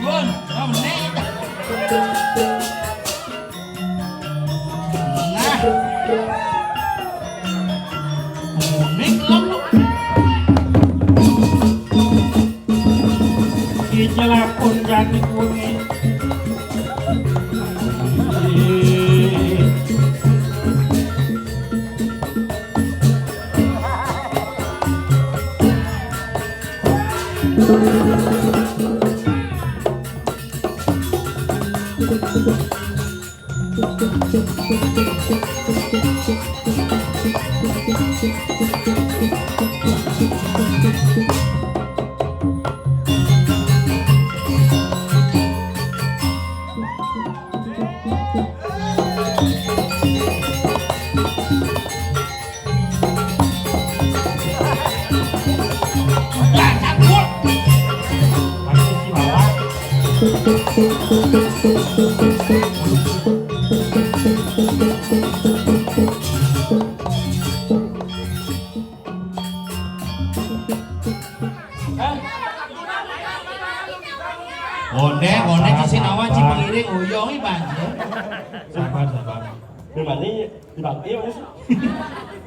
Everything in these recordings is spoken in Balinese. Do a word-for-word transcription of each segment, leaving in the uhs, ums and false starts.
Yun, yun, nih. Nah. Unik, lho. Iki lakon jati kuwi. Onde, onde ci sinawan ci pengiring uyong iki banjir. Sabar, sabar. Di mana? Di bangke mana sih?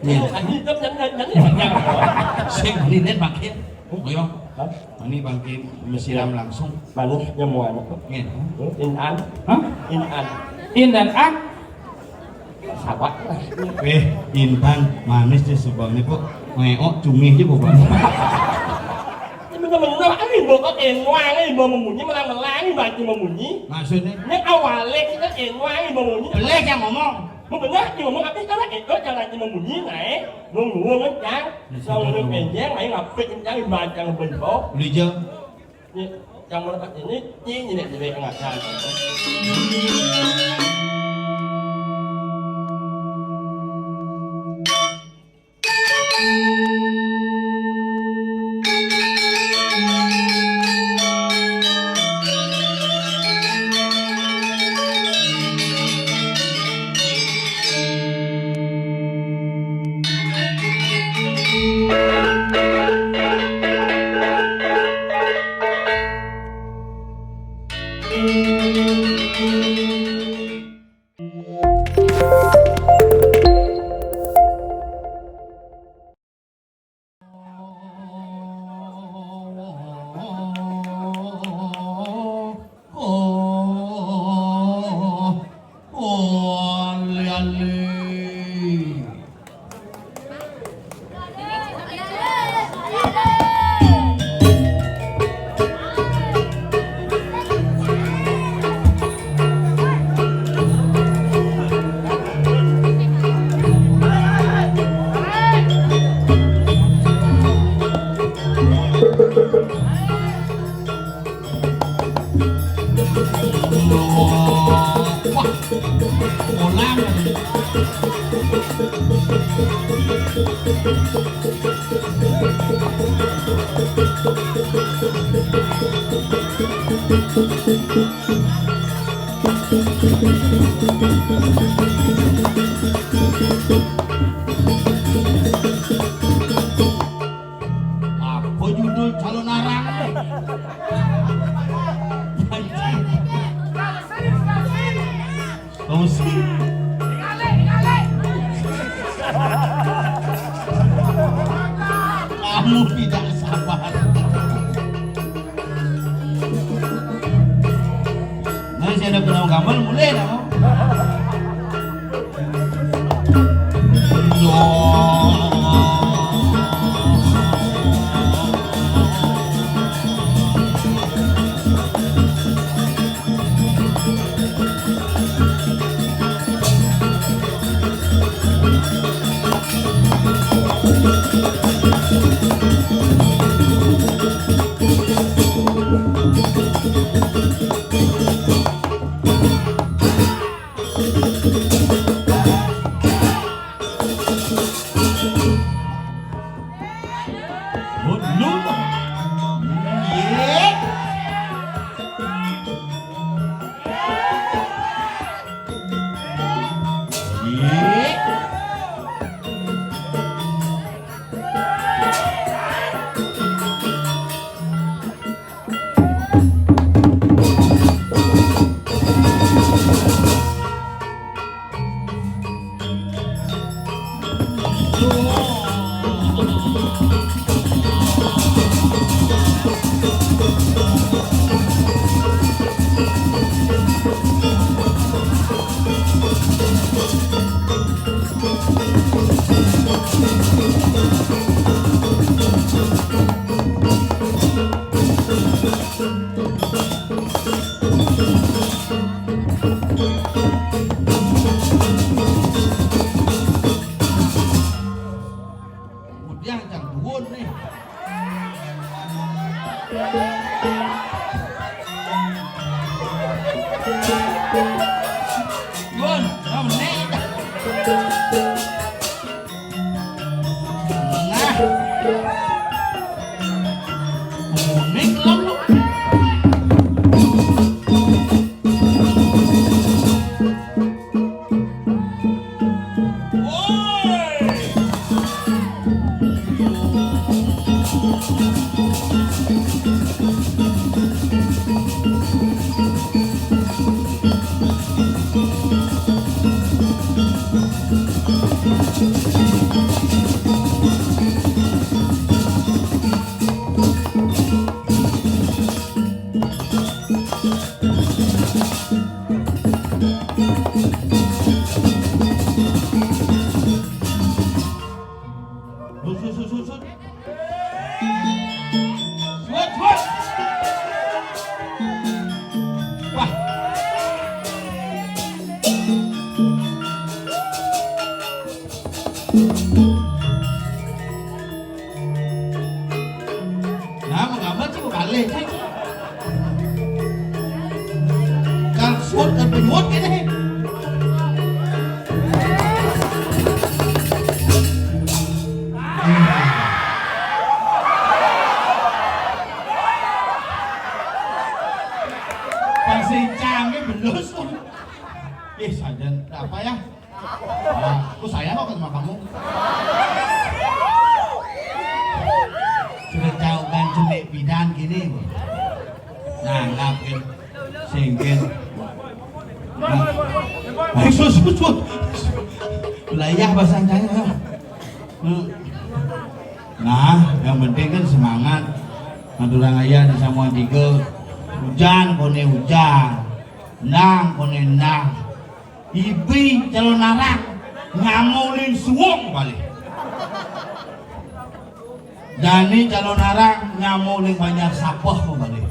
Iya. Tadi hidup yang yang yang yang. Sing ini net bangke. Uyong. Hah? Ini bangke mesiram langsung. Mana yang mau anak? Nggih. Intan. Hah? Intan. Intan ah. Sabar. Eh, Intan manis di sebelah ini, Bu. Ngeok cumi aja, Bu, Bang. Ini bener-bener, ini bokok enwang, ini mau memunyi, melang-melang, ini baju memunyi. Maksudnya? Ini awalnya kita enwang, ini mau memunyi. Belek yang ngomong. Mau bener, ini ngomong apa, kalau itu jalan ini memunyi, naik, mau ngomong, kencang. Kalau ngomong kencang, naik, ngapit, kencang, ini baca, ngebel, bau. Beli jam. Ini, yang melekat ini, ini, ini, ini, ngajar. Apa judul calon arang? Fauzi. Kamu tidak sabar. Nah, saya ada kenal gambar, mulai dah. Sus, sus, sus, sus. Suwet, suwet. Wah. Nah, menggambar sih kok kalih. Kang suwet, kang penyuwet kene. Pas sing canggih belus. Ih, sajan apa ya? Ah, aku sayang kok sama kamu. Sudah tahu kan, cenik bidan gini, Bu. Nah, ngapain? Singkin. Nah. Ayo, sus, sus, sus. Wilayah bahasa saya. Hmm. Nah, yang penting kan semangat. Madura Raya di Samuan Tiga. Hujan, kone hujan. Nang, kone nang. Ibi calon arang, nyamulin suwung balik. Jani calon arang, nyamulin banyak sapeh balik.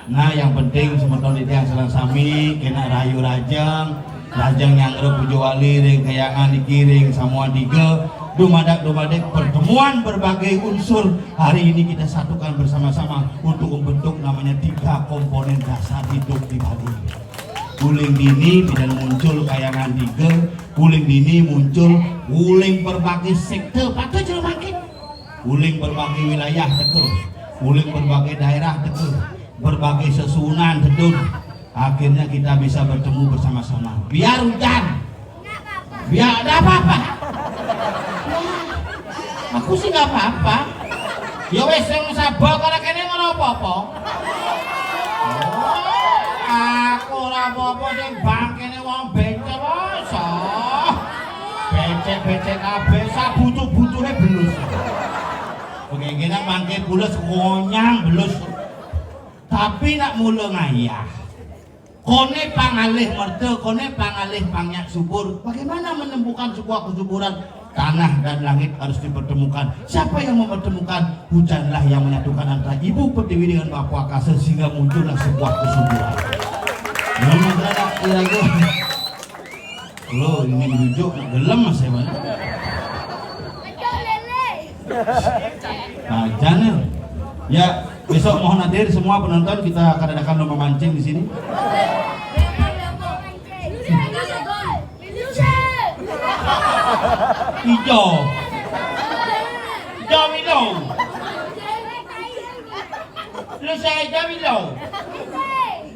Nah, yang penting semeton titiang sareng sami kena rahayu rajeng, rajeng nyanggra puja wali ring kayangan iki ring Samuan Tiga, dumadak-dumadik pertemuan berbagai unsur hari ini kita satukan bersama-sama untuk membentuk namanya tiga komponen dasar hidup di Bali. Uling dini bidan muncul kayangan tiga, uling dini muncul uling berbagai sekte, patuh jero mangkin. Uling berbagai wilayah teka, uling berbagai daerah teka, berbagai sesuunan teka. Akhirnya kita bisa bertemu bersama-sama. Biar hujan, biar ada apa-apa. Aku sih nggak apa-apa. Ya wis, sing sabak ora kene ngono apa-apa. Oh, aku ora apa-apa, sing bangkene wong becek wae. Becek-becek kabeh, sabutuh-butuhe belus. Pengenane mangke pules konyang belus. Tapi nak mula ngayah. Kone pangalih merta, kone pangalih panyak subur. Bagaimana menemukan sebuah kesuburan? Tanah dan langit harus dipertemukan. Siapa yang mempertemukan? Hujanlah yang menyatukan antara Ibu Pertiwi dengan Bapa Akasa sehingga muncullah sebuah kesuburan. Nah, masalah kira-kira. Lo ini menunjuk gelem, Mas, ya, Mas? Aja nih. Ya, besok mohon hadir semua penonton, kita akan adakan lomba mancing di sini. Ijo. Ijo Milo. Lu saya Ijo Milo.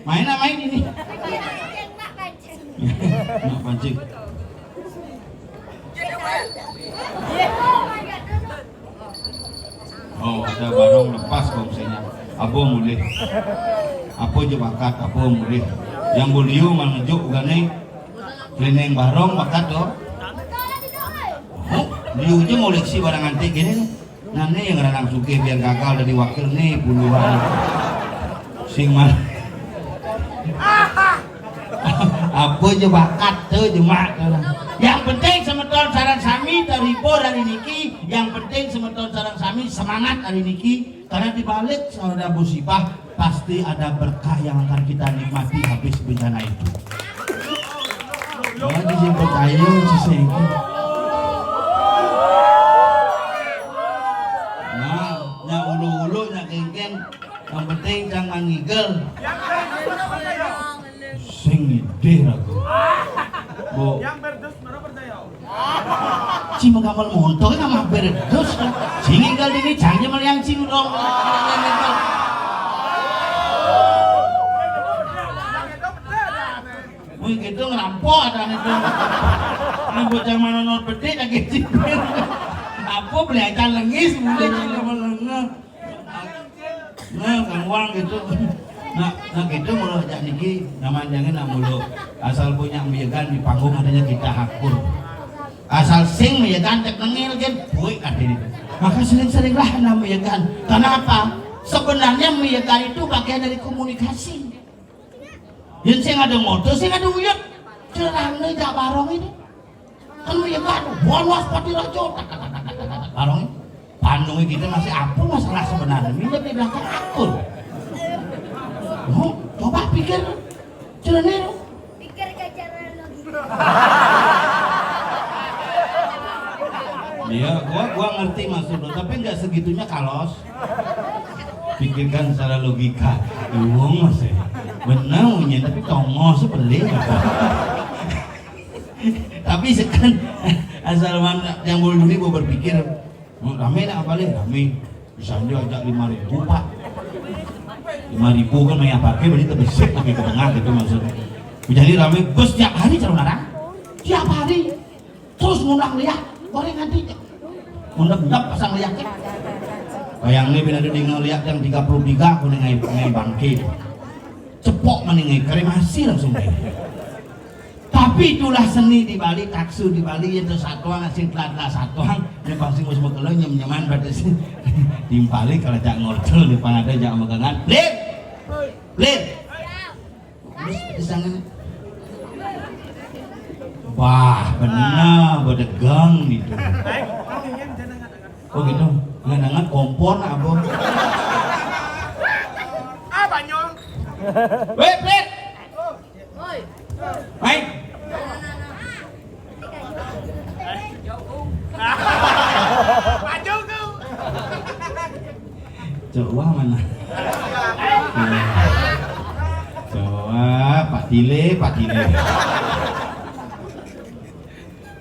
Main apa main ini? Nak pancing. Oh, ada barong lepas kok misalnya. Apa mulih? Apa je bakat, apa mulih? Yang beliau mang ngejuk gane kelining barong bakat to. Oh, liu je ngoleksi barang antik gini. Nah, nih yang ranang sugih biar gagal dari wakil nih puluhan. Sing mal. Apa je bakat tuh jemak tuh. Yang penting semeton sareng sami terhibur hari niki. Yang penting semeton sareng sami semangat hari niki. Karena di balik saudara musibah pasti ada berkah yang akan kita nikmati habis bencana itu. Lagi sing percaya sing sengki. Nah, nya ulu-ulu nya kengkeng, yang penting jangan ngigel. Sing ngidih aku. Bu. Yang berdos mana percaya? Ci mengkamel montor kan mah berdos. Sing ngigel dini jangan meliang sing rong. Wih, gitu ngerampok ada itu. Ini bocah mana nol petik lagi cipir. Apa belajar lengis mulai cuma lengah. Nah, kawan gitu. Nah, nah gitu mulu ajak niki nama jangan nak mulu. Asal punya meyegan di panggung adanya kita hakur. Asal sing meyegan cek nengil kan, boy katanya. Maka sering-seringlah nama meyegan. Kenapa? Sebenarnya meyegan itu bagian dari komunikasi. Yen sing ada motor, sing ada uyut, celana jak barong ini. Kan meyegan, bonus pati rajo, tak, tak, tak, tak, tak, tak, barong ini. Panungnya kita masih apa masalah sebenarnya? Minyak di belakang akur. Oh, coba pikir, celana. Pikir ke cara logika. Iya, gua gua ngerti maksud lu, tapi nggak segitunya kalos. Pikirkan secara logika. Iwong masih bener punya, tapi tongos beli. Tapi sekarang asal mana yang bulu dunia gua berpikir, "Hmm, rame nak apa leh? Rame. Bisa dia ajak lima ribu, Pak. Lima ribu kan main apa ke, berarti terbesar pakai ke tengah gitu maksudnya. Jadi rame bus tiap hari calon orang. Tiap hari. Terus ngundang lihat, goreng nanti. Ngundang dap pasang lihat. Bayangnya bila ada dengar lihat yang tiga puluh tiga, aku nengai, nengai bangkit. Cepok mana nengai kremasi langsung deh. Tapi itulah seni di Bali, taksu di Bali itu satuan, asing telat-telat satuan, dia pasti mus mekelo nyem-nyeman pada si timpali kalau jak ngortel di pangada jak megangan. Lip! Lip! Terus di sana. Wah, benar, berdegang gitu. Oh gitu, nggak dengar kompor apa? Ah, banyong. Weh, Plit! Baik. Coba mana? Coba Pak Tile, Pak Tile.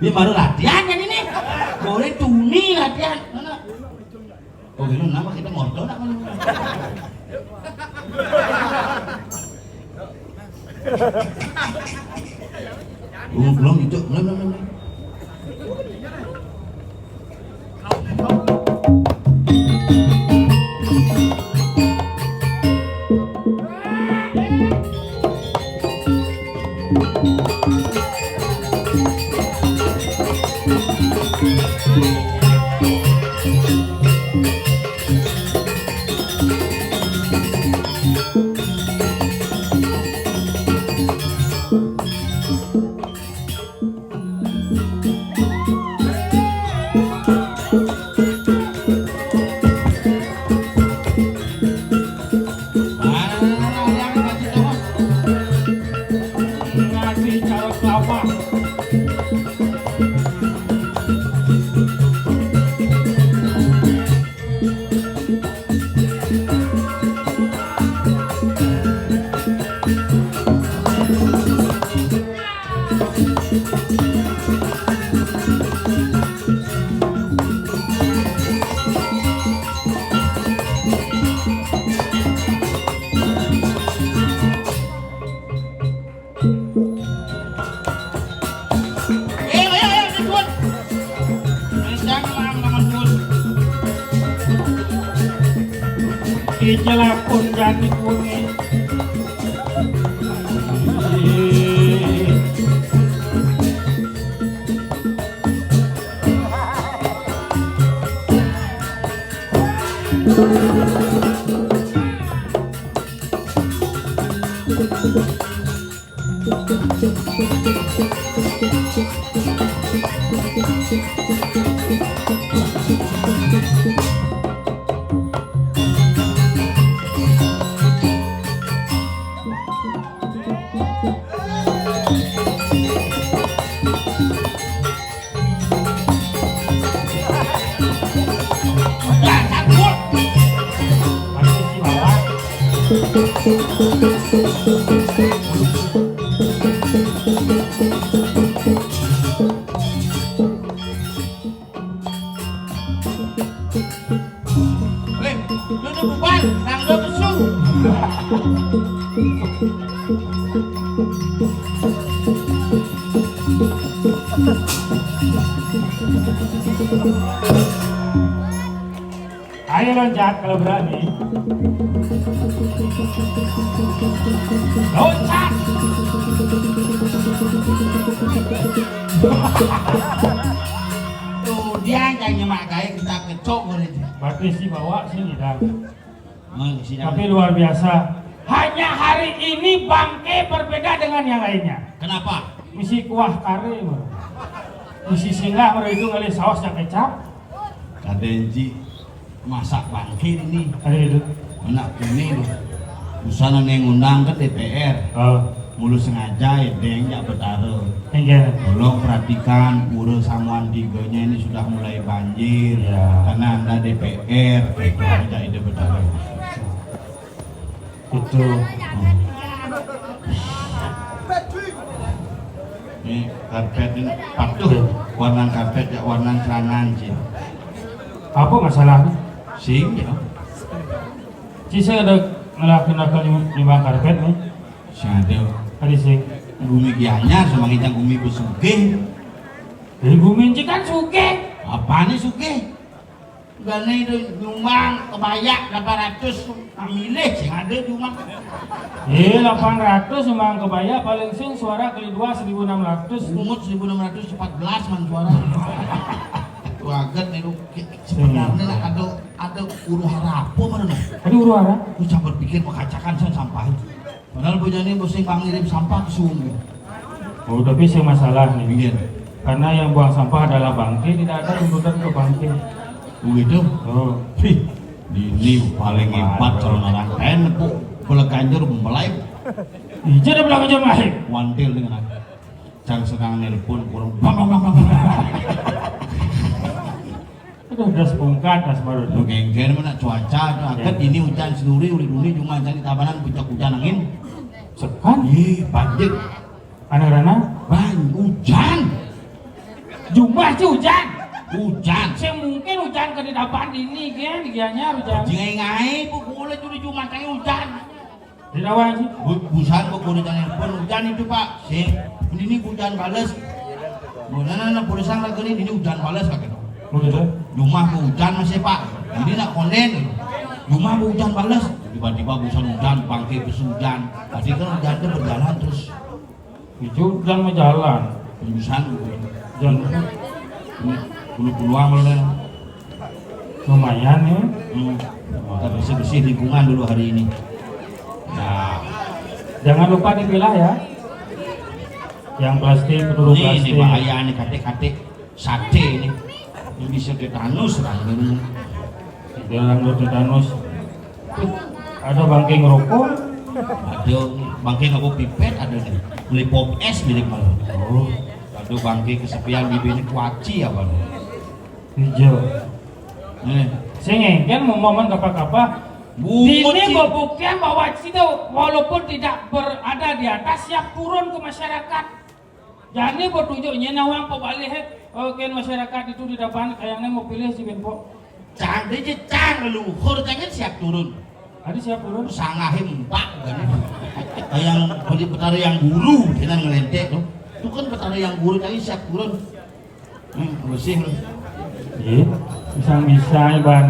Ini baru latihan kan ini? Boleh tuni latihan. Mana? Oh, belum nama kita morto nak mana? Oh, belum itu, belum, belum, belum. Eh, ayo, ayo, ikut. Jangan lama-lama, ikut. Ijalakan jadi kuning. Weh, lu udah bubar, nang udah besuk. Ayo loncat kalau berani. Loncat. Tuh, dia yang nyemak kayak kita kecok gitu. Berarti si bawa sini dah. Tapi luar biasa. Hanya hari ini bangke berbeda dengan yang lainnya. Kenapa? Misi kuah kare, bro. Misi singgah, bro, itu ngalih saus dan kecap. Kadenji masak bangke ini. Ada itu. Anak ini loh. Usah nane ngundang ke D P R. Oh. Mulu sengaja ya, Deng, ya, Betara. Enggak. Tolong perhatikan, pura Samuan Tiganya ini sudah mulai banjir. Ya. Karena Anda D P R, itu aja ide Betara. Itu. Ini karpet ini patuh, warna karpet ya, warna celana sih. Apa masalahnya? Sing ya. Ci saya ada ngelakuin akal nyumbang karpet nih. Sing ada. Ada sing. Bumi Gianyar sama kita bumi besuge. Dari bumi Ci kan suge. Apa nih suge? Gane itu nyumbang kebaya delapan ratus, milih sing ada nyumbang. Eh, delapan ratus nyumbang kebaya, paling sing suara kali dua seribu enam ratus. Umut seribu enam ratus empat belas man suara. Waget nih lu. Sebenarnya ada ada huru hara apa mana? Ada huru hara? Lu coba pikir mengkacakan saya sampah itu. Padahal bojone mesti ngirim sampah ke sungai. Oh, tapi sing masalah nih. Iya. Karena yang buang sampah adalah bangke, tidak ada tuntutan ke bangke. Begitu? Oh. Ih, ini paling hebat kalau orang lain, Bu. Kalau ganjur mulai. Iya, ada bilang aja mulai. Wantil dengan aku. Jangan sekarang nelpon, kurang. Bang, bang, bang, bang. Aduh, das pungkat, das baru. Lu gengger mana cuaca, tuh, agak ini hujan sendiri, uli-uli cuma jadi tabanan puncak hujan angin. Sekan? Ih, banjir. Anak-anak? Ban, hujan. Jumlah sih hujan. Hujan. Saya mungkin hujan ke di dapan ini, kan, dianya hujan. Ngai-ngai, bu, boleh curi cuma kayak hujan. Di rawa sih. Bu-, busan, bu, boleh jangan pun hujan itu, Pak. Sing, ini, ini hujan bales. Mana, mana, boleh sang lagi ini, ini hujan bales, kakek. Begitu. Jumah hujan masih, Pak. Ini nak konden. Jumah hujan bales. Tiba-tiba busan hujan, bangke besi hujan. Tadi kan hujan itu berjalan terus. Itu hujan mau jalan. Busan. Hujan. Ini bulu-bulu amal deh. Lumayan ya. Hmm. Kita bersih-bersih lingkungan dulu hari ini. Nah. Jangan lupa dipilah ya. Yang plastik, peluru ini, plastik. Ini bahaya nih, katik-katik. Sate ini. Ini bisa tetanus, Bang. Bilang lu tetanus. Tuh, ada bangke ngerokok. Ada bangke nggak mau pipet, ada nih. Beli pop es milik malu. Oh. Ada bangke kesepian, bibirnya kuaci apa nih? Hijau. Eh. Sing kan mau momen apa-apa. Ini buktian bahwa kita walaupun tidak berada di atas, siap turun ke masyarakat. Jadi petunjuknya nawang pebalik, eh, kan masyarakat itu di depan kayaknya mau pilih si Bempok. Cang dia je cang leluhur, cang kan siap turun. Ada siap turun? Sangahe empat kan. Yang beli petara yang guru, dia ngelentek tuh. Itu kan petara yang guru tadi siap turun. Hmm, bersih lu. Iya, bisa-bisa ya, Bang.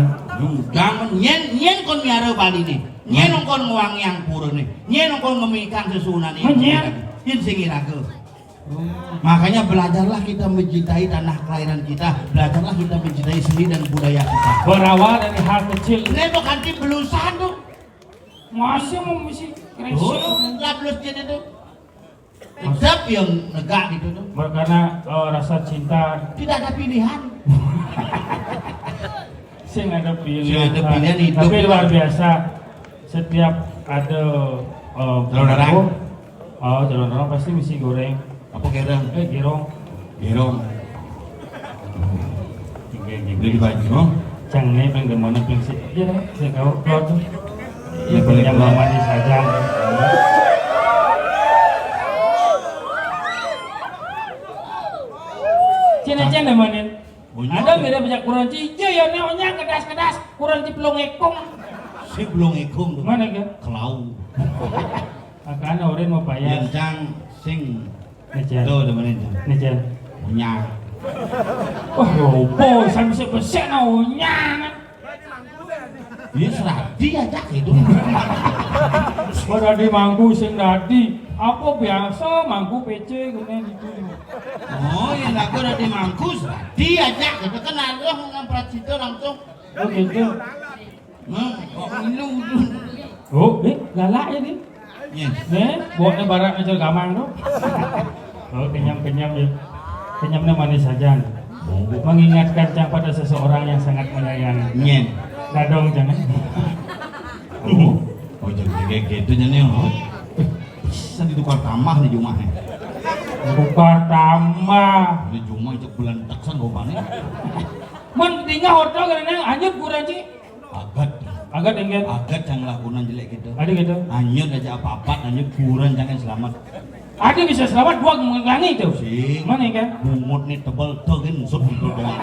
Jangan nyen nyen kon miara Bali nih. Nyen kon nguang yang pura nih. Nyen kon ngemikan sesunan ini. Nyen. Yen sing iraga. Makanya belajarlah kita mencintai tanah kelahiran kita, belajarlah kita mencintai seni dan budaya kita. Berawal dari hal kecil. Ini tuh kanti belusan tuh. Masih mau misi. Oh, lablus jadi tuh. Tetap yang negak gitu tuh. Karena, eh, rasa cinta. Tidak ada pilihan. Sing ada pilihan. Sing ada pilihan hidup. Tapi luar biasa. Setiap ada, eh, calon orang. Oh, calon orang pasti misi goreng. Apa gerong? Eh, gerong. Gerong. Oke, oke. Beli di baju. Cang nih pengen mana pengen sih. Iya, saya kau keluar tuh. Iya, boleh yang keluar. Manis aja. Cina cina manin. Ada beda banyak kurang ci. Iya, ya, ne onya kedas-kedas, kurang ci pelong ekong. Si pelong ekong tuh. Mana ke? Kelau. Makanya orang mau payah. Yang cang sing. Nih, Cen. Tuh, temenin tuh. Nih, Cen. Punya. Wah, opo sampe besik-besik no nyan. Iya, seradi aja gitu. Ora di mangku sing dadi. Apa biasa mangku P C ngene gitu. Oh, ya, aku ora di mangku, seradi aja gitu. Kan Allah nang pracita langsung. Oh, gitu. Hmm, kok ngilu, ngilu? Oh, eh, lalak ya, Din? Iya. Eh, bawa barak ngejar gamang tu. Oh, kenyam-kenyam ya. Kenyamnya manis saja. Oh. Mengingatkan cang pada seseorang yang sangat menyayangi. Iya. Dadong jangan. Oh, oh, jadi kayak gitu jadi, oh. Bisa ditukar tambah nih jumahnya. Tukar tambah. Ini jumah cek bulan teksan gopane. Mun tinggal hotel karena hanyut kurang, Ci. Agat. Agat, inggih. Agat yang lakukan jelek gitu. Ada gitu. Hanyut aja apa-apa, hanyut kurang jangan selamat. Ada bisa selamat, dua mengulangi itu. Sing. Mana, kan? Bungut nih tebel tuh kan, ngusut gitu doang.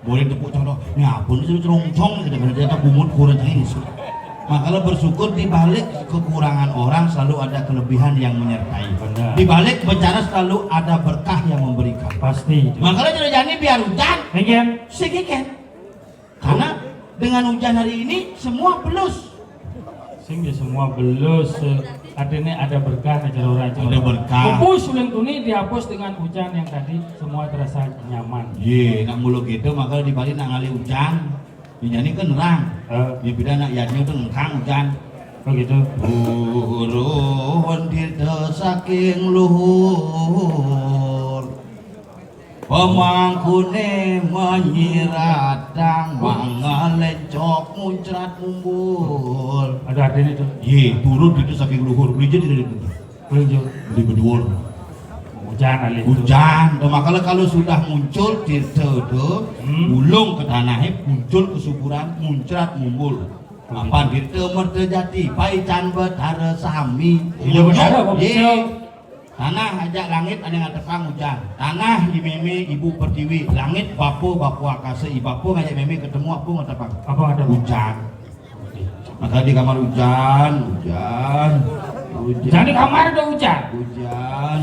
Boleh tepuk contoh. Ini apa nih, sih, ceroncong gitu kan, ternyata bungut kurang jangan ngusut. Makanya bersyukur di balik kekurangan orang selalu ada kelebihan yang menyertai. Benar. Di balik bencana selalu ada berkah yang memberikan. Pasti. Makanya jadi jani biar hujan. Inggih. Sing kan. Karena dengan hujan hari ini semua belus. Sing ya semua belus, eh, artinya ada berkah nih cara orang. Ada berkah. Pupus ulun tuni dihapus dengan hujan yang tadi, semua terasa nyaman. Iya, nak mulu gitu, maka di Bali nak ngalih hujan. Di jani kan nerang. Eh. Ya beda nak yadnya tuh ngkang hujan. Oh gitu. Turun kita saking luhur. Pemangkune menyiratang mangalencok muncrat mumbul. Ada artinya itu. Ye, turun gitu saking luhur. Beli jadi dari itu. Beli jadi. Beli berdua. Hujan alih itu. Hujan. Tuh, makanya kalau sudah muncul tirta itu, hmm, gulung ke tanahnya, muncul kesuburan, muncrat mumbul. Apan tirta merta jati, paican betara sami. Iya, betara, apa ye, bisa? Tanah ajak langit ada ngatepang hujan. Tanah di meme ibu pertiwi, langit bapa bapa akasa, i bapa ngajak meme ketemu apa ngatepang? Apa ada? Hujan. Maka di kamar hujan, hujan, hujan. Jangan di kamar ada hujan. Hujan,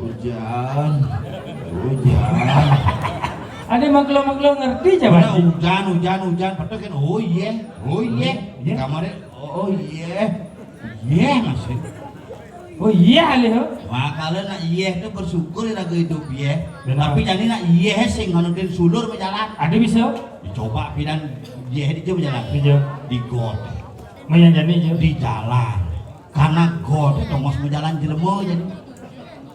hujan, hujan. Ada mengkelo-mengkelo ngerti aja, nah, Pak. Hujan, hujan, hujan, petek kan, oh iya, oh iya. Di kamarnya, oh iya, iya masih. Oh iya, alih, oh. Wah, kalau nak iya itu bersyukur ya lagu hidup iya. Benar. Tapi jadi nak iya sing ngono din sulur berjalan. Ada bisa? Dicoba pidan iya di jam jalan. Di jam. Di got. Mayan jani je. Di jalan. Karena got itu tongos berjalan jelema jadi.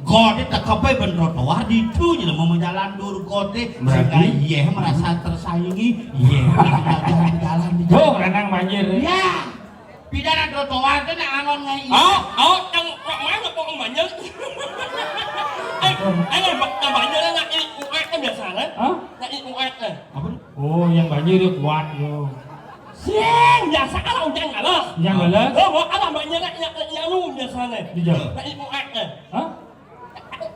Got itu tekepe ben trotoar di itu jelema berjalan dur got itu. Berarti sehingga iya merasa tersaingi, iya merasa jalan-jalan di jalan. Tuh, renang banjir. Ya. Pidana trotoar tu nak angon ngai. Au, au, yang mak mana kok banyak? Eh, eh, nak banyak nak i uak kan biasa kan? Hah? Nak i uak kan. Apa? Oh, yang banjir dia kuat yo. Sing biasa kalau hujan kalau. Yang balas? Oh, mau kalau banyak nak yang yang lu biasa kan. Dijawab. Nak i uak kan. Hah?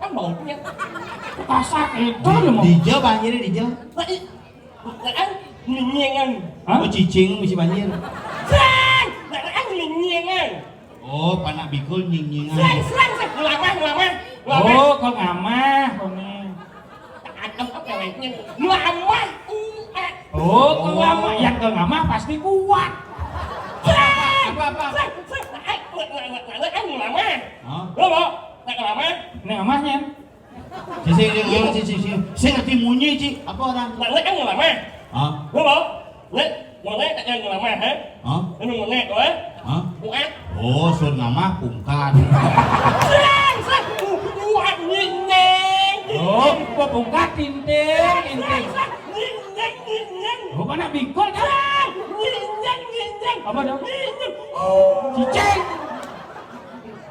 Kan baunya. Kasak itu loh. Dija banjir dija. Nak i Nah, kan nyingan. Hah? Oh, cicing mesti banjir. Sing! Nah, kan nyingan. Oh, panak bikul nyingan. Sing, sing, sing. Ngelamah, ngelamah. Ngelamah. Oh, kau ngamah, kau ni. Adam apa lagi? Ngelamah, uek. Oh, kau ngamah, yang kau ngamah pasti kuat. Sing! Apa, apa, apa? Sing, sing. Nah, eh, nge-, nge-, nge-, nge-, kan ngelamah. Hah? Lo mau? Nak ngelamah? Ini ngamahnya. Sing, sing, sing, sing, sing, sing, sing ngerti munyi, Ci. Apa orang? Nak, nak kan ngelamah. Hah? Lu mau? Nak, mau nak tak jangan ngelamah, ha? Hah? Lu mau nak, weh? Hah? Buat. Oh, sun ngamah pungkat. Sing, sing, buat nyinying. Oh, kok pungkat tinting, tinting. Sing, sing, nyinying, nyinying. Oh, mana bingkol kan? Sing, nyinying, nyinying. Apa dong? Nyinying. Oh. Cicing.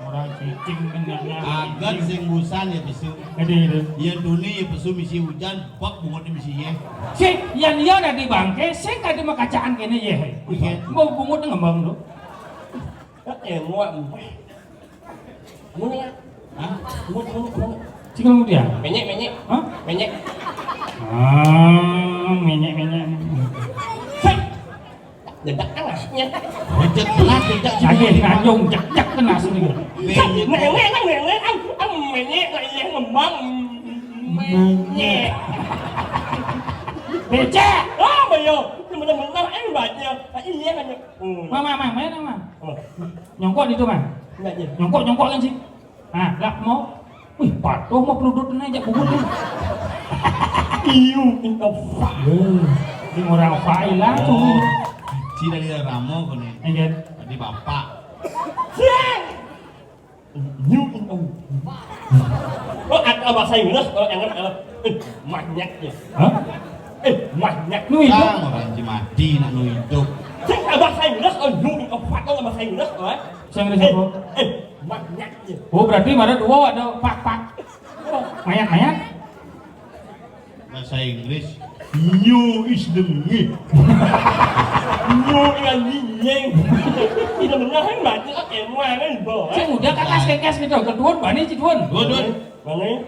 Orang cicing kan nggak ngerti. Agan sing busan ya pesu. Jadi itu. Iya tuni ya pesu misi hujan, bak bungut misi ye. Sing, yang iya ada di bangke, sing kada makacaan kene ye. Iya. Mau bungut ngembang tu. Eh, muak, muak. Kamu ni lah. Hah? Kamu, kamu, kamu. Cik kamu dia? Menyek, menyek. Hah? Menyek. Ah, menyek, menyek. Sing. Jedak tengahnya. Rejek telat, rejek sini. Lagi nganyung, jek, jek kena sini. Bini. Nenek, nenek, nenek, am, am, nenek, nenek, ngembang. Monyet. Becek. Oh, iya. Ini bener-bener, eh, baca. Ah, iya, kan. Hmm. Mang, mang, mang, mana, mang? Apa? Nyongkok di itu, mang. Enggak, iya. Nyongkok, nyongkok kan sih. Nah, lah mau. Wih, patuh mau peludut ini aja bubut nih. Iu, ini apa? Eh, ini orang apa langsung. Oh, si dari Ramo kene. Enggak. Tadi bapak. Siang. Iu, ini apa? Oh, ada bahasa Inggris kalau yang, eh, banyak ya. Hah? Eh, banyak. Nu hidup. Orang si mati nak nu hidup. Saya bahasa Inggris, oh, iu, ini apa? Kalau bahasa Inggris, oh. Saya Inggris eh, apa? Eh, banyak ya. Oh, berarti mana dua ada pak-pak. Mayat-mayat. Bahasa Inggris. New is the me. New is the me. Tidak benar kan baca, eh, mana, Bo, eh? Sing udah kakak sekes gitu, ketuun bani cituun. Dua, dua. Mana?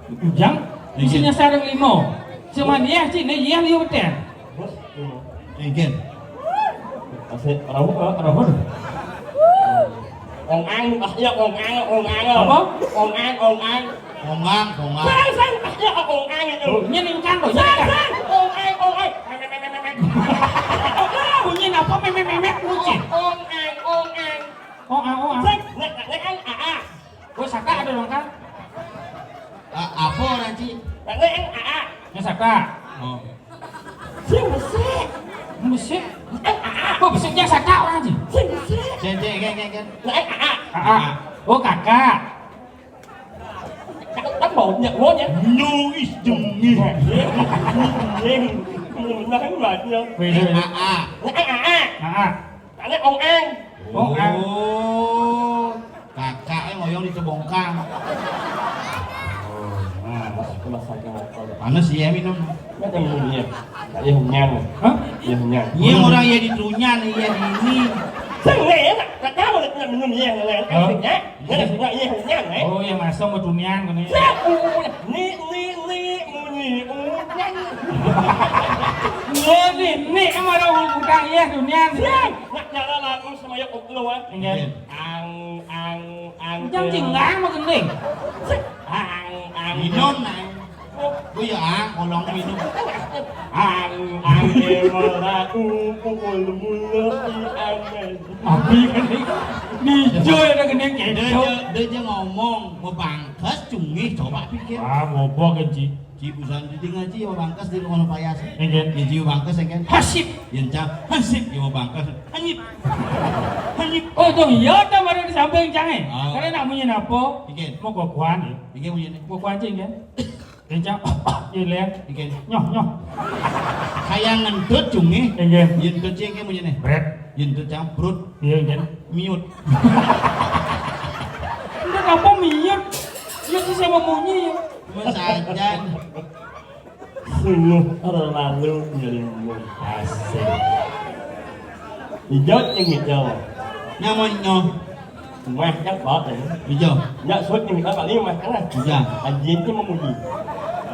Ujang, isinya sarung limo. Cuman iya, Ci, ini iya liu beten. Bos, limo. Engken. Asik, rambut, eh, rambut. Ong ang, ah, iya, ong ang, ong ang. Apa? Ong ang, ong ang. Ong ang, ong ang. Sang, sang, ah, iya, ong ang itu. Oh, ini ningkan loh, ini ningkan. Sang, sang, ong ang, ong ang. Memek, memek, memek. Apa bunyi apa memek, memek, bunyi? Ong ang, ong ang. Ong ang, ong ang. Sang, nek, nek, ang, ah, ah. Oh, saka ada dong, Kang? A-, apa orang, Ci? Nek, nek, ang, ah, ah. Ya, saka. Oh. Sing besik. Besik? Nek, ang, ah, ah. Kok besiknya saka orang, Ci? Sing besik. Cek, cek, cek, cek, cek. Nek, ang, ah, ah. Ah, ah. Oh, kakak. Kakak kan baunya, baunya. No is the me. Iya. Benar kan, Mbak? Beda, beda. A A. Nek, ang, ah, ah. Ah, ah. Ane ong ang. Ong ang. Oh, kakak e ngoyong di Cebongkang. Oh, nah. Panas iya minum. Nggak ada minum iya. Iya hunyang. Hah? Iya hunyang. Iya orang iya di Trunyan, iya di ini. Sing, nggak enak. Nggak tahu, nggak minum iya, nggak enak. Hah? Nggak, nggak, iya hunyang, eh. Oh, iya masuk ke Trunyan, kan, ya? Siap, uh, uh, uh. Ni, ni, ni, munyi, uh, nyanyi. Iya, ni, ni, emang ada orang utang, iya, Trunyan. Siap. Nak jalan lalu sama ya, koplo, ah. Iya. Ang, ang, ang, Ujang ang. Cinggang mah gending. Ang, ang. Minum, Nang. Oh, iya, Ang, kolong minum. Ang, ang, emang aku pukul mulu, i, ang, ang. Abi kan ni. Nijo ya ada gending. Dia, gitu. Dia, dia ngomong, mau bangkes, cungih, coba pikir. Ah, ngobok kan, Ci. Ci, busan di ngaji, ya, bangkes di rumah payas. Iya, iya. Ya, Ci, bangkes, ya, kan? Hasip. Ya, Cang, hasip, ya, bangkes. Hanyip. Hanyip. Oh, tuh, iya, tuh, baru di samping, Cang, eh. Ah. Karena nak munyi napa? Iya. Mau kukuan, ya. Iya, munyi nih. Kukuan, Cing, ya. Ya, Cang, iya, Leng. Iya. Nyoh, nyoh. Kayak ngentut, cungih. Iya. Ngentut, Cing, kayak munyi nih. Bret. Ngentut, Cang, brut. Iya, iya. Miut. Udah, apa miut? Iya, sih sama munyi, ya. Masajan. Sungguh terlalu nyelingkuh. Asik. Hijau yang hijau. Nyamannya. Mah kan bot ya. Hijau. Nggak sulit yang hijau kali mah kan. Hijau. Anjing itu memuji.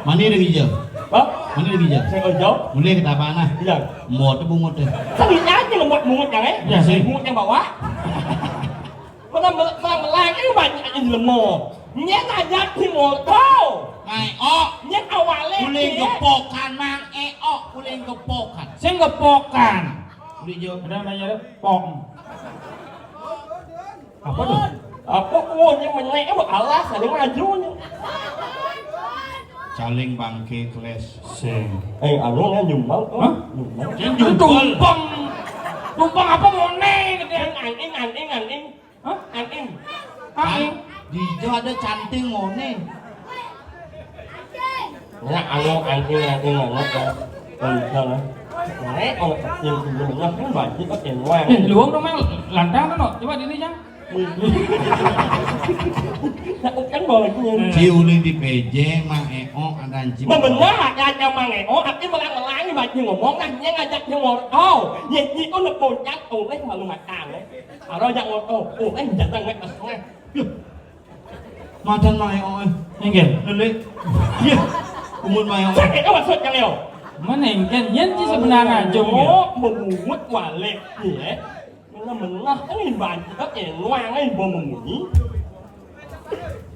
Mana yang hijau? Hah? Mana yang hijau? Saya hijau. Mulai kita apa nah? Iya. Mau tuh bungut deh. Sering aja ngebuat bungut kan, eh? Iya, sih. Bungut yang bawah. Mana mel-, mana melaki banyak aja lemo. Nyet aja timur kau. Mai, oh. Nyet awalnya. Uling dia. Gepokan, Mang. Eh, oh, uling gepokan. Sing gepokan. Udah jawab. Ada nanya ada? Pong. Apa tuh? Apa kuahnya menyek, apa alas, ada maju nih. Caling bangke keles. Sing. Eh, anu nya nyumbang tuh. Hah? Nyumbang. Yang jumpel. Tumpang. Tumpang apa mone gitu ya? Yang angin, angin, angin. Hah? Angin. Angin. Di hijau ada canting mone. Ya, anu angin, angin banget ya. Kalau bisa lah. Nah, kalau kecil dulu, nah, kan banjir, kan yang lain. Eh, luang dong, Mang. Lantang kan, no? Coba di ini, Cang. Takut kan bawahnya. Ci uling di P J, Mang Eo, ada anjing. Nah, bener, ada, ada Mang Eo, tapi melang-melang, baju ngomong, nah, dia ngajak dia ngorok. Oh, ya, itu udah puncak, oleh malu matang, eh. Kalau ajak ngorok, oh, eh, datang, eh, pas, eh. Yuh. Madan Mang Eo, eh. Enggak. Lele. Iya. Umur Mang Eo. Sakit, apa maksudnya, Leo? Mana yang kan? Yang sih sebenarnya, Jom, ya? Oh, memungut walek, ya. Menengah-menengah kan ibarat kita kayak nuangai bom bunyi.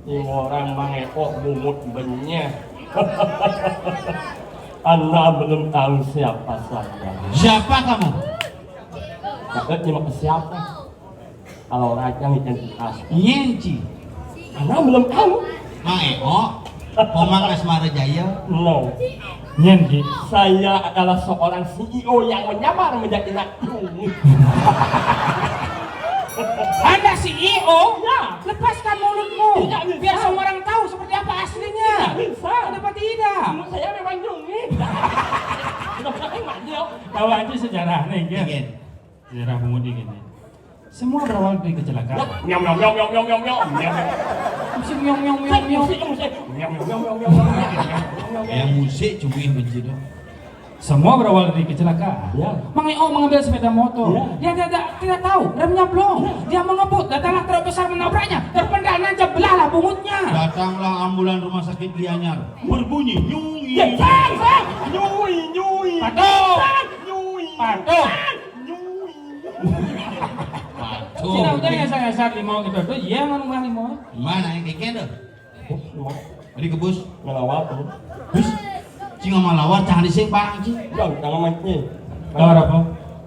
Ini orang Mang Eko bungut benyeh. Anda belum tahu siapa saya. Siapa kamu? Cakep cuma ke siapa? Kalau raja identitas. Nyenci. Anda belum tahu. Mang Eko, Komang Asmara Jaya. No. Nyen, Ki. Saya adalah seorang C E O yang menyamar menjadi Ina Yung. Anda C E O? Ya. Lepaskan mulutmu. Tidak bisa. Biar semua orang tahu seperti apa aslinya. Tidak bisa. Kenapa tidak? Menurut saya memang Yung. Tidak bisa, memang Yung. Tahu aja sejarahnya, ya. Iya. Sejarah bungut ini. Semua berawal dari kecelakaan. Nyam, nyam, nyam, nyam, nyam, nyam, nyam. Musik nyong, nyong, nyong, nyong. Musik, musik. Nyam, nyam, nyam, nyam, nyam, nyam. Yang musik cumi benci tu. Semua berawal dari kecelakaan. Ya. Mang Eo mengambil sepeda motor. Ya. Dia tidak, tidak tahu remnya blong. Ya. Dia mengebut, datanglah truk besar menabraknya. Terpendal nancap, belahlah bungutnya. Datanglah ambulan rumah sakit Gianyar. Berbunyi nyui. Ya, sang, sang. Nyui, nyui. Patuh. Sang, nyui. Patuh. Sang, nyui. Patuh. Cina udah ngasar-ngasar limau gitu tuh, iya, nganu mah limau. Mana yang keken tuh? Di kebus. Ngelawar tuh. Bus. Cing ngelawar, jangan dising barang, Cing. Jangan, jangan main, Cing. Lawar apa?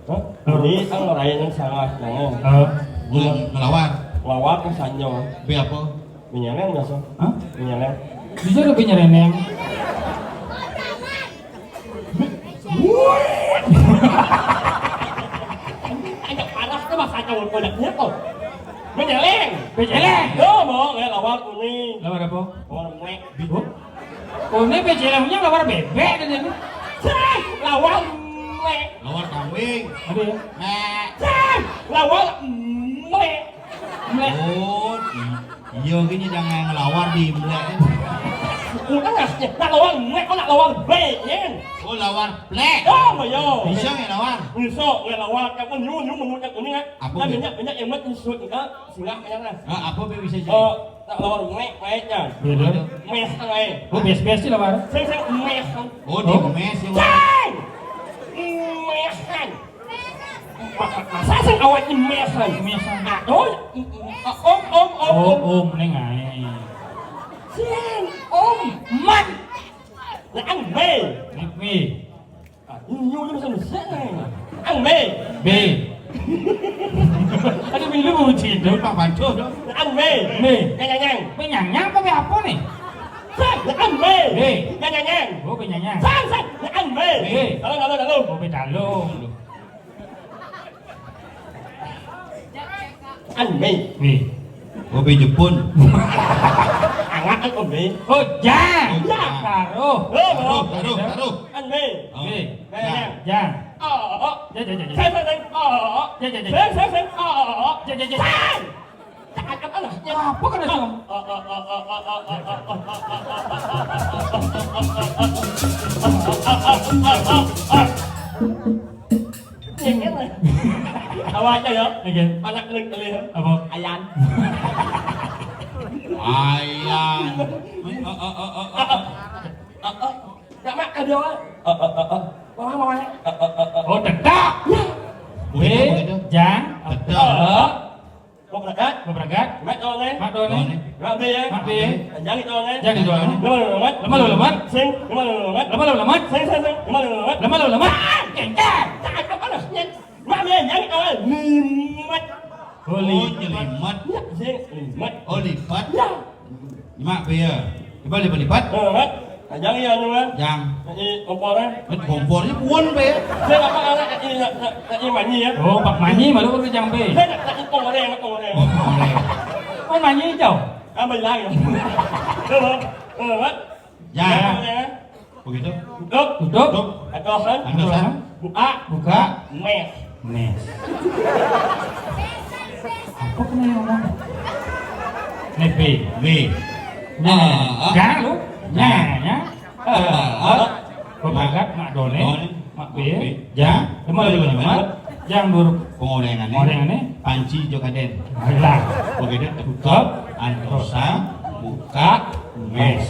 Hah? Ini kan ngerayain yang salah, jangan. Oh. Nge-, ngelawar. Ngelawar ke sanyo. Be apa? Menyeleng biasa. Hah? Menyeleng. Bisa ada penyereneng. Ada panas tuh, Mas, ada kodaknya tuh. Menyeleng. Menyeleng. Yo, mau ngelawar kuning. Lawar apa? Lawar melek. Oh. Oh, ini pecelengnya lawar bebek dan ini. Cek, lawar melek. Lawar kambing. Ada ya? Melek. Cek, lawar melek. Melek. Oh, i-, iya gini jangan ngelawar di melek. Udah nggak sih? Nak lawar melek, kok nak lawar blek, ya? Oh, lawar blek. Oh, iya. Bisa nggak lawar? Bisa, nggak lawar. Kamu nyu, nyu, nyu, nyu, nyu, nyu. Apa? Nah, minyak, minyak yang buat nyusut, enggak? Singgah, minyak, nah. Ah, apa be bisa jadi? Eh, Nak lawar melek, melek, ya. Iya, dah. Mes, melek. Oh, bes-bes sih lawar. Sing, sing, mes. Oh, di mes ya, Bang. Sing! Mesan. Ma-, ma-, masa sing awak ini mesan? Mesan. Aduh, om, om, om, om. Oh, om, neng ae. Sing, om. Man. Lah, ang be. Neng be. Ah, ini nyuruh sama saya. Ang be. Be. Ada minum uji itu, Pak Panco, dong. Ang be. Be. Nyang, nyang, nyang. Be nyang, nyang apa be apa nih? Sing, ang be. Be. Nyang, nyang, nyang. Oh, be nyang, nyang. Sing, sing, ang be. Be. Tolong, tolong, tolong. Oh, be tolong. An mei. Wih. Kopi Jepun. Angat an ombe. Oh, jang. Oh, jang. Taruh. Oh, taruh, taruh, taruh. An mei. Oh. Wih. Jang. Jang. Jang. Oh, oh, oh. Jang, jang, jang, jang. Seng, seng, seng. Oh, oh, oh. Jang, jang, jang. Seng, seng, seng. Oh, oh, oh. Jang, jang, jang. Seng. Apa kena song? Oh, oh, oh. Awak aja ya. Oke. Anak kecil ya. Apa? Ayan. Ayan. Nak mak ada, Wak. Mama, mama. Oh, tetap. Ya. Begitu, begitu. Jang. Tetap. Mau berangkat? Mau berangkat? Mak doang, eh? Mak doang, eh? Mak be, eh? Mak be. Jangan doang, eh? Jangan doang, eh? Lemah, lemah, lemah. Lemah, lemah, lemah. Sing, lemah, lemah, lemah. Lemah, lemah, lemah. Sing, sing, sing. Lemah, lemah, lemah. Lemah, lemah, lemah. Kengkang. Jangan apa lah, nyet. Mak be, jangan doang. Limat. Oh, li-, oh, nyelimat. Ya, sing, limat. Oh, lipat. Ya. Mak be ya. Coba lipat-lipat. Lemah, lemah. Ajang iya anu, eh. Jang. Ini kompornya. Ini kompornya puan, Pak, ya? Saya apa anak ini, nak, nak, nak ini manyi, ya? Oh, Pak Manyi, malu perlu jang, Pak. Saya nak, nak ini kompornya, nak kompornya. Oh, kompornya. Oh, manyi hijau. Ah, benar, ya. Tuh, tuh, tuh. Jang. Ya, ya. Begitu. Tutup. Tutup. Atau kan? Atau kan? Buka. Buka. Mes. Mes. Apa kena yang ngomong? Nih, B. B. Nah, ah, ah. Jangan lu. Jangan. Jangan, ya. Eh, eh, eh. Pemangkat, mak done, done. Mak be, mak be. Jang, lemah, lemah, lemah. Jang dur. Pengorengane. Pengorengane. Panci jokaden. Alah. Begitu, tutup, antosa, buka, mes.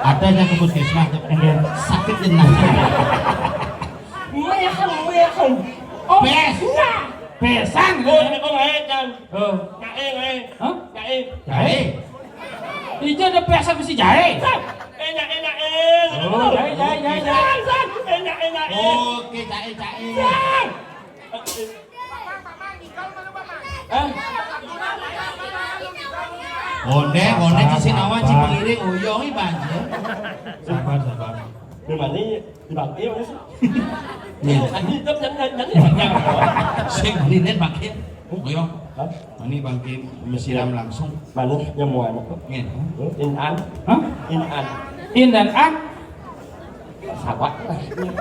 Ada yang ke puskesmas, enggak. Sakit jenah. Mehan, mehan. Oh, pes. Nah. Pesan, oh, kan? Oh, eh, kan. Oh. Kae, kae. Hah? Kae. Kae. Ijo ada biasa besi jahe. Enak-enak, eh. Oh, jahe, jahe, jahe, jahe. Enak-enak, eh. Oke, jahe, jahe. Hah? Onde, onde di sinawan si pengiring uyong iki banjir. Sabar, sabar. Gimana? Di bangke, mana sih? Iya. Tadi itu yang, yang, yang, yang. Sing ini nih bangke. Ayo. Hah? Ini bangke mesiram langsung. Mana yang mau anak kok? Iya. Intan. Hah? Intan. In dan an? Sabar.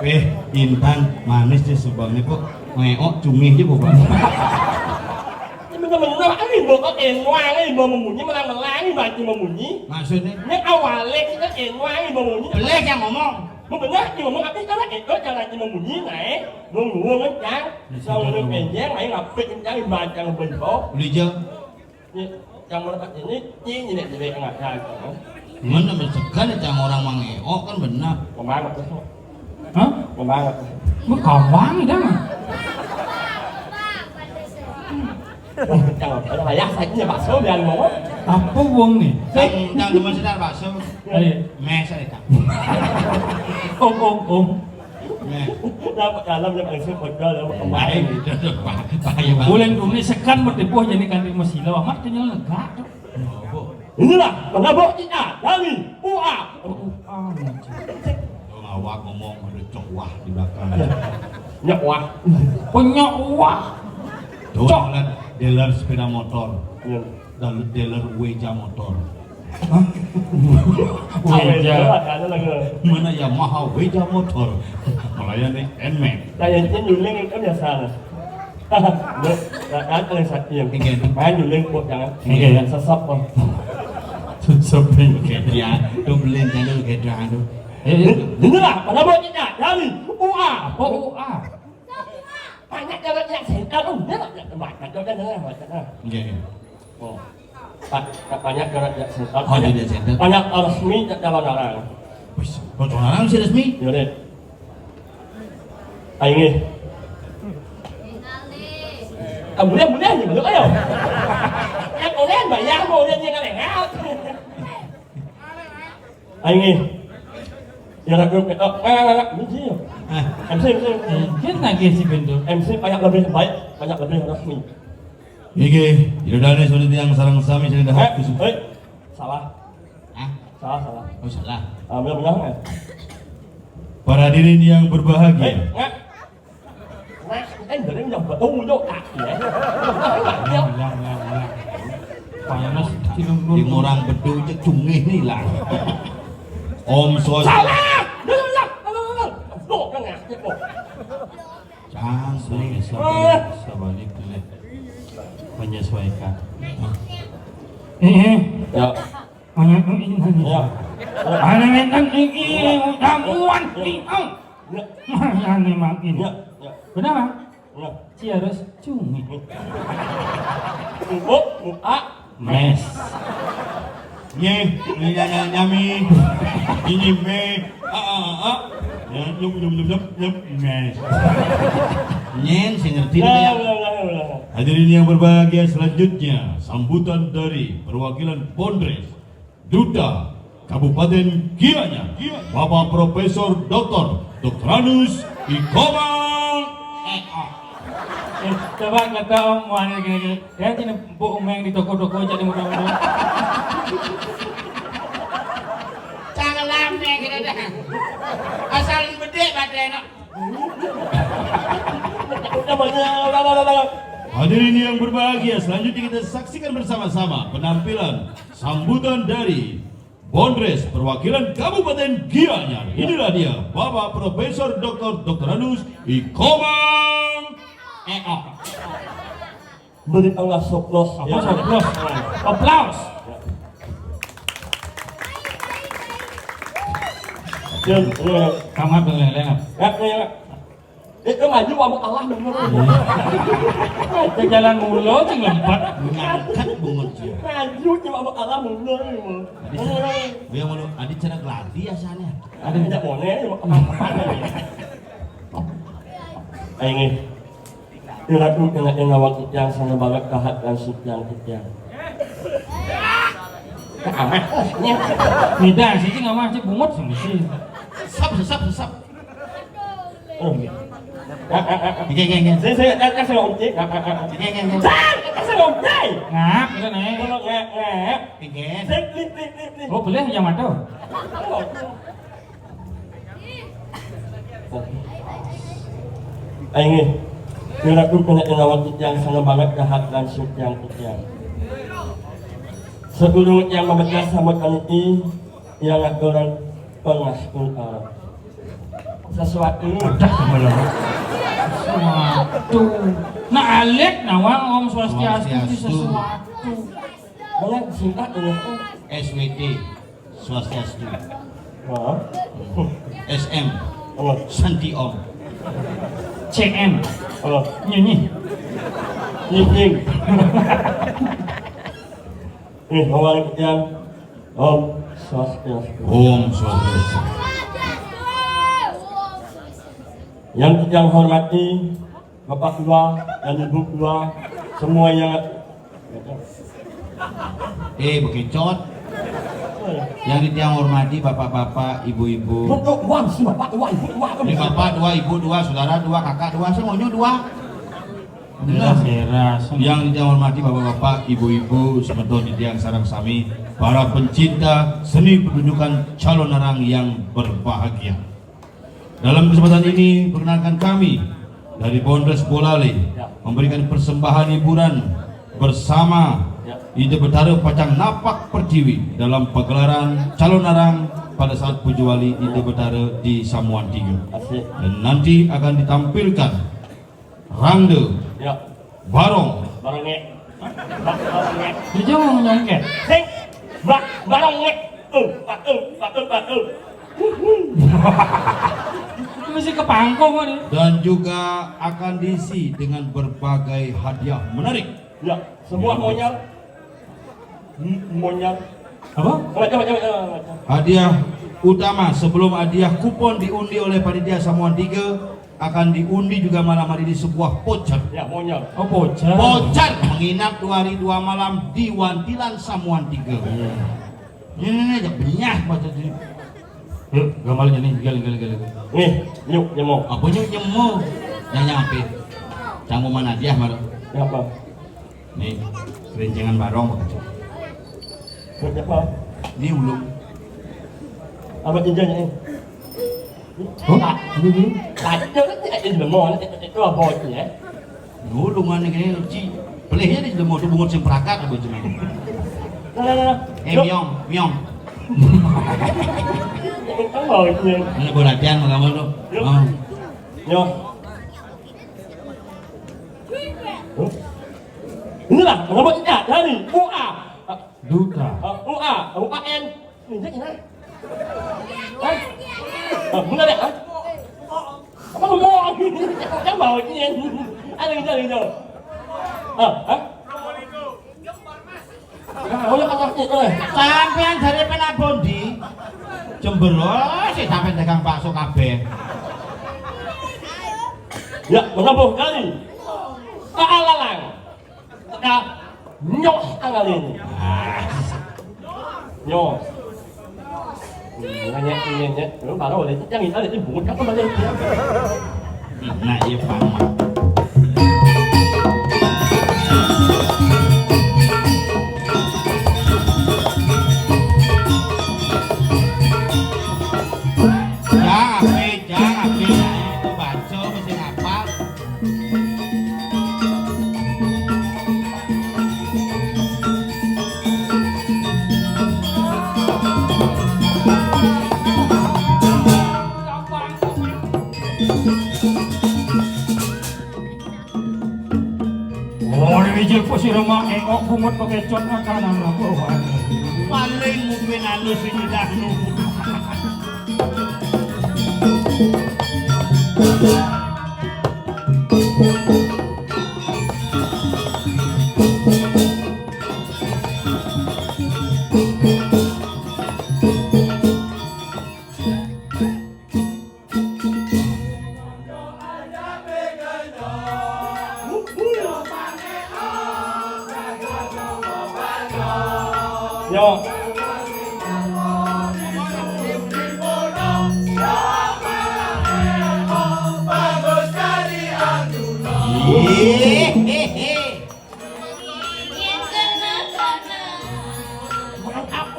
Eh, Intan, manis di subang nih kok. Ngeok cumi aja, Bapak. Ini bener-bener, ini mau kok enwang, ini mau memunyi, melang-melang, ini mati memunyi. Maksudnya? Ini awalnya kita enwang, ini mau memunyi. Belek yang ngomong. Bener, ini ngomong apa, kalau itu jangan cuma bunyi, naik. Ngomong, ngomong, yang. Kalau udah kenceng, main ngapit, kenceng, baca, ngebel, kok. Beli jam. Ini, yang mana, Pak, ini, ini, ini, ini, enggak ada, kan? Mana misalkan yang orang mangeok kan benar. Pembanget, tuh. Hah? Pembanget. Mau kawang, dah. Yang, ada wayah, saya punya bakso, biar ngomong. Apa wong nih? Yang, yang demen sinar bakso. Ayo. Mes aja, Kang. Om, om, om. Mes. Dapat dalam, dapat langsung pegel, dapat kemarin. Lain, itu tuh, Pak. Bahaya banget. Bulan dulu sekan bertipuh jadi kanti masila, amat kenyal lega tuh. Oh, Bu. Inilah penabur kita dari U A. U A, macam. Lo ngawak ngomong, ada cok wah di belakang. Nyok wah. Penyok wah. Tuh, cok. Lihat dealer sepeda motor. Iya. Dan dealer Weja motor. Hah? Weja. Ada lagi. Mana Yamaha Weja motor? Melayani Nmax. Kayak nyuling itu biasa. Lu, kan paling sakit. Oke. Main nyuling kok, jangan. Oke. Sesep, Bang. Sesep, oke. Ya, tuh beliin channel, oke, dah, aduh. Eh, eh. Dengarlah, pada bocahnya, dari U A. Apa U A? Banyak jalan yang sentral, oh, dia tak banyak, banyak jalan, banyak jalan. Oke, oke. Oh. Pak, tak banyak jalan yang sentral. Oh, banyak, tidak sentral. Banyak resmi tak jalan orang. Wis, kok orang sih resmi? Ya, deh. Ayo, nggih. Ah, boleh, boleh, boleh, ayo. Yang boleh, bayar, mau, udah, jangan lewat. Ayo, nggih. Ya, lagu, oh, enggak, enggak, enggak. M C, yuk. Ah. M C, M C. Eh, dia nagih si Bendo. M C banyak lebih baik, banyak lebih resmi. Nggih, Ida dané seperti yang sareng sami sing dahar. Eh, eh, salah. Hah? Salah, salah. Oh, salah. Ah, benar, benar, ya. Para hadirin yang berbahagia. Eh, enggak. Nah, eh, dari yang betul, yuk, tak, ya. Ulang, ulang, ulang, ulang. Panas, cilung, cilung. Di orang betul, cek cungih nih lah. Om Swastiastu. Salah! Salah, salah, salah. Tuh, kan ya, tuh. Cantik, sabar, sabar, boleh menyesuaikan. Eh, eh. Ya. Mana ini? Ya. Mana ini? Ini udah buan, ini. Ya. Mana ini, Mang, ini? Ya, ya. Benar, Mang? Ya. Ci harus cumi. Ubuk, muka. Mes. Nye, nye, nye, nye, nyami. Ini me. Ah, ah, ah, ah. Ya, nyum, nyum, nyum, nyum, nyum. Mes. Nyen, sing ngerti. Ulang, ulang, ulang, ulang. Hadirin yang berbahagia, selanjutnya sambutan dari perwakilan Bondres, Duta Kabupaten Gianyar, Bapak Profesor Doktor Doktoranus Ikomang. Eh, ah. Eh, coba kata Om Wan gini-gini. Ya, sini Bu Umeng di toko-toko jadi mudah-mudahan. Cang lame kira dah. Asal bedek badan, no. Hadirin yang berbahagia, selanjutnya kita saksikan bersama-sama penampilan sambutan dari Bondres perwakilan Kabupaten Gianyar. Inilah dia, Bapak Profesor Doktor Doktoranus Ikomang. Eh, oh. Beri Allah soplos. Apa soplos? Aplaus. Ya, ya. Kamu ambil lele, Nap. Ya, ya, ya. Itu maju, kamu kalah, bener. Ke jalan mulu, cing lompat. Ngangkat bungut dia. Maju, cuma kamu kalah, bener. Adi, dia mau adi cara geladi ya sana. Ada tidak boleh, mau kemana? Ayo, nggih. Iratu kena kena waktu yang sana banget kahat dan siang ketiang. Ameh. Beda sih, sing ameh, sing bungut sih, sih. Sesep, sesep, sesep. Oh, nggih. Ah, ah, ah, ah. Nggih, nggih, nggih. Sing, sing, eh, eh, sing omcik. Ah, ah, ah, ah. Nggih, nggih, nggih. Sing, eh, sing omcik. Ngap, ngene. Ngono, ngap, ngap. Nggih. Sing, li, li, li, li. Oh, boleh yang madu? Oh. Ayo, nggih. Kira-kira kena awak yang sangat banget jahat dan sucian kucian. Sebelum yang memecah sama kali ini, yang aturan pengas pun, eh, sesuatu. Udah, belum. Sesuatu. Nah, alit, nawang, Om Swastiastu, Swastiastu. Sesuatu. Mana singkat ini? S W T, Swastiastu. Hah? S M, apa? Santi Om. C M. Apa? Nyanyi. Nyicing. Eh, orang yang Om Swastiastu. Om Swastiastu. Yang kita hormati, Bapak Ketua dan Ibu Ketua, semua yang... Eh, bekecot. Yang kita hormati, Bapak-bapak, Ibu-ibu. Bukan uang sih, Bapak Ketua, Ibu Ketua. Ini Bapak dua, Ibu dua, Saudara dua, Kakak dua, semuanya dua. Benar. Beres, beres. Yang kita hormati, Bapak-bapak, Ibu-ibu, semeton titiang sareng sami, para pencinta seni pertunjukan Calonarang yang berbahagia. Dalam kesempatan ini, perkenalkan kami dari Pondes Bolale memberikan persembahan hiburan bersama Ida Betara Pacang Napak Pertiwi dalam pagelaran Calonarang pada saat Puja Wali Ida Betara di Samuan Tiga. Asik. Dan nanti akan ditampilkan Rangda. Ya. Barong. Barong ngek. Barong ngek. Dia jangan nyongket. Sing. Ba-, barong ngek. Eh, ba-, eh, ba-, eh, ba-, eh. Itu mesti ke pangkong kan, ya? Dan juga akan diisi dengan berbagai hadiah menarik. Ya, semua monyet. M-, monyet. Apa? Baca, baca, baca, baca. Hadiah utama sebelum hadiah kupon diundi oleh panitia Samuan Tiga akan diundi juga malam hari ini sebuah voucher. Ya, monyet. Oh, voucher. Voucher menginap dua hari dua malam di Wantilan Samuan Tiga. Iya. Ini, ini, ini, ajak benyah maksudnya. Yuk, gambarnya nih, gel, gel, gel, gel. Nih, yuk, nyemo. Apa nyuk nyemo? Nyanyi apa? Cangguman hadiah, Mar. Apa? Nih, kerincingan barong, Pak. Buat apa? Ini ulung. Apa cincinnya ini? Hah? Ini, ini? Tadi itu, itu, itu, itu, itu apa itu ya? Ulung mana gini, Ci? Pelihnya di lembut, bungut sing prakat apa cuma? Nah, nah, nah, nah. Eh, yuk. Miong, miong. Kan mau itu ya. Ini gua latihan sama kamu tuh. Yuk. Oh. Yuk. Huh? Inilah, mengambil ikat dari U A. Duta. Uh, U A, U A N. Ini, ini. Hah? Uh, benar ya? Hah? Apa lu mau? Kan mau ini. Ada gitu, ada gitu. Ah, hah? Oh, ya, kan, eh. Sampean dari Penabondi? Jember, oh, sih sampean dagang bakso kabeh. Ya, mengambil kali. Kaalalang. Teka nyoh angale. Ah. Nyoh. Hmm, nanya, nanya, nanya. Lu baru ada yang kita lihat bungut kan kembali. Nah, iya, Pak. Ya, ape, ya, ape, ya, itu baca mesti ngapal. Oh, ini wijil posisi rumah engkok bungut pakai cot makanan apa, wah. Paling mungkin anu sing udah nunggu. Yo. Hehehe. Yén kena-kena,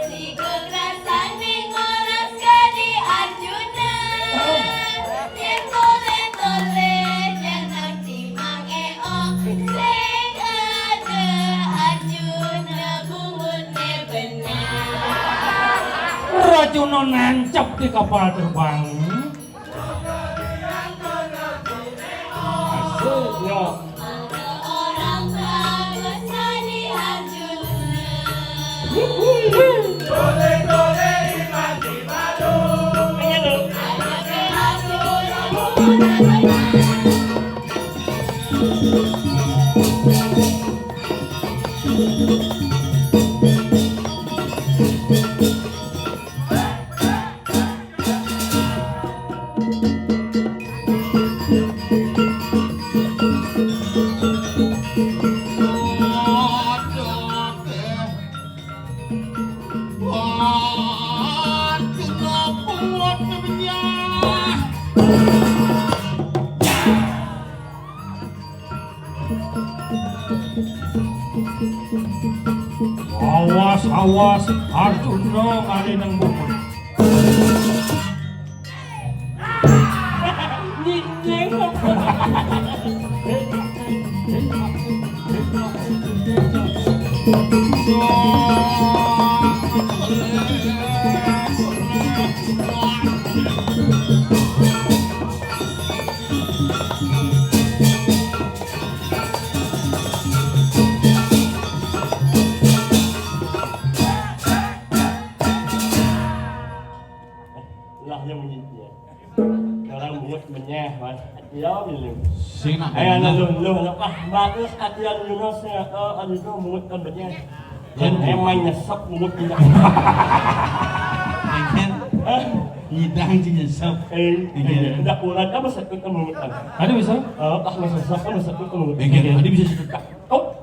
si gegrasané ngoras ka di Arjuna. Yén tolé-tolé, jangan timang éok. Sing ada Arjuna bungutné bener. Arjuna nancep di kapal terbang. Asik, yo. Awas, awas, Arjuna ngalih nang bungut. Lah, yang bungut. Orang bungut menyah, Mas. Iya, ini. Sing nak Ayo, bener. Lu, lu, lu. Ah, bagus, hati yang Yunus, ya. Oh, aduh, itu bungut kan menyah. Dan emang nyesek bungut tidak. Kan? Hah? Nyidang sih nyesek. Eh, iya. Tidak kurang, apa sekut kan bungut kan? Ada bisa? Oh, ah, masa sekut kan, masa sekut kan bungut. Iya, ada bisa sekut. Oh,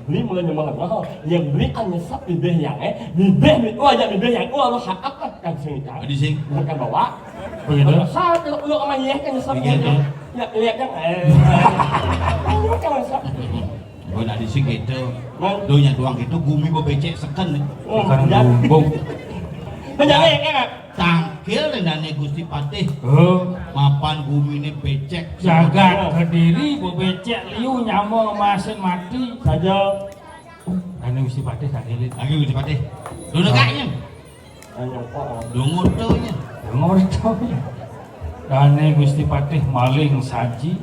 beli mulai nyaman mahal. Yang beli kan nyesek bibih yang, eh, bibih itu aja bibih yang, oh, lo hakap kan, kan sini kan. Ada sih. Bukan bawa. Begitu. Saat lo, lo sama iya kan nyesek. Iya, bungut. Iya. Ya, lihat yang, eh. Ini kan nyesek. Oh, nak di sini gitu. Mang. Donya doang gitu, gumi bebecek seken nih. Oh, sekarang ya. Bumbung. Menjadi, ya, kan? Tangkil rendane Gusti Patih. Oh. Mapan gumine becek. Jagat Kediri bebecek liu nyama emasin mati. Saja. Ane Gusti Patih tangkilin. Lagi Gusti Patih. Dulu kayaknya. Ayo, Pak. Dungur tuh nya. Dungur tuh nya. Dane Gusti Patih maling saji.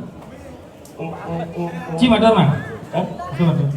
Ci matur, Mang. Hah? Matur, matur.